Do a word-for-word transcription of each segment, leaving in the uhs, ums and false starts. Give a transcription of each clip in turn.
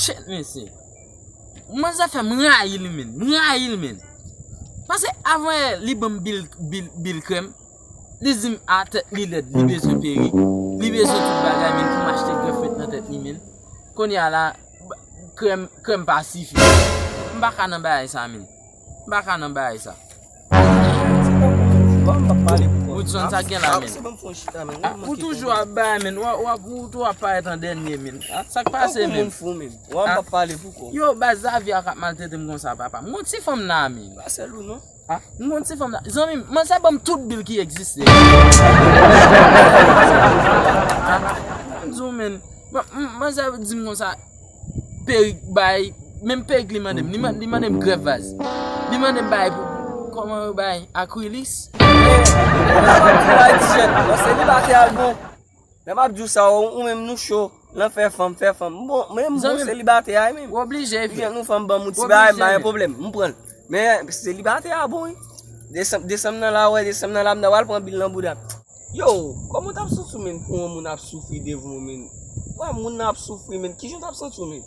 Shit, mesye. Manzè fè m rayi li, menn. M rayi l, menn. Paske avan yè, li ban m bil, bil, bil krèm. Li di m a tèt li lèd, li bezwen perik. Li bezwen tout bagay, menn, pou m achte grèf met nan tèt li, menn. Kounye a la, krèm, krèm pa sifi. M pa ka nan bagay sa, menn. M pa ka nan bagay sa. Woodson, sa k gen la, menn? Ou toujou ap bay, menn. W ap, w ap, ou toujou ap parèt an dènye, menn. Sa k pase, menn? Yo, baz, Xavier k ap maltrete m konsa, papa. M gon ti fanm la, menn. M gon ti fanm la. Zanmi m, manzè ban m tout bil ki egziste. M di w, menn. Manzè di m konsa, perik bay, menm perik li mande m, li man-, li mande m grèf baz. Li mande m bay pou, kòman yo bay, akrilis. Lè m ap di w sa, ou, ou menm nou cho, nan fè fanm, fè fanm. Bon, menm bon selibatè a menm. Ou oblije, frè. Nou fanm ban m yon ti bagay, pa gen pwoblèm, m pran l. Men selibatè a bon, wi. Desanm, desanm nan la, wè, desanm nan la, m ta pral pran bil nan bouda. Yo, kòman w t ap santi w, menn, pou yon moun ap soufri devan w, menn? Wè, moun nan ap soufri, menn. Kijan w t ap santi w, menn?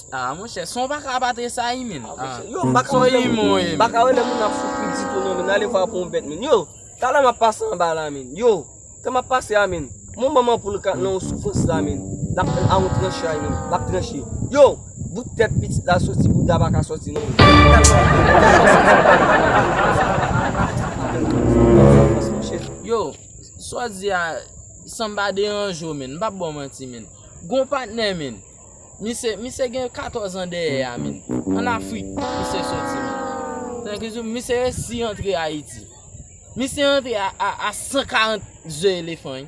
Ah, monchè, son pa ka ap atre sa, wi, menn. Ah, monchè. Yo, m pa ka rele, m pa ka rele moun ap soufri ditou, non, menn. Ale vwa pou yon bèt, menn. Yo, talè m ap pase anba la, menn. Yo, tan m ap pase a, menn. Mon manman pou l ka nan yon soufrans la, menn. L ap a yon tranche a, menn. L ap tranche. Yo, bout tèt pitit la soti, bouda pa ka soti, non, menn. Yo, Sa w di a, san m pa deranje w, menn. M p ap ba w manti, menn. Gon patnè, menn. Misye, misye gen katòz an dèyè a, menn. Ann Afrik, misye soti, menn. Tankou di w, misye resi antre Ayiti. Misye antre a, a, a san karant ze elefan, wi.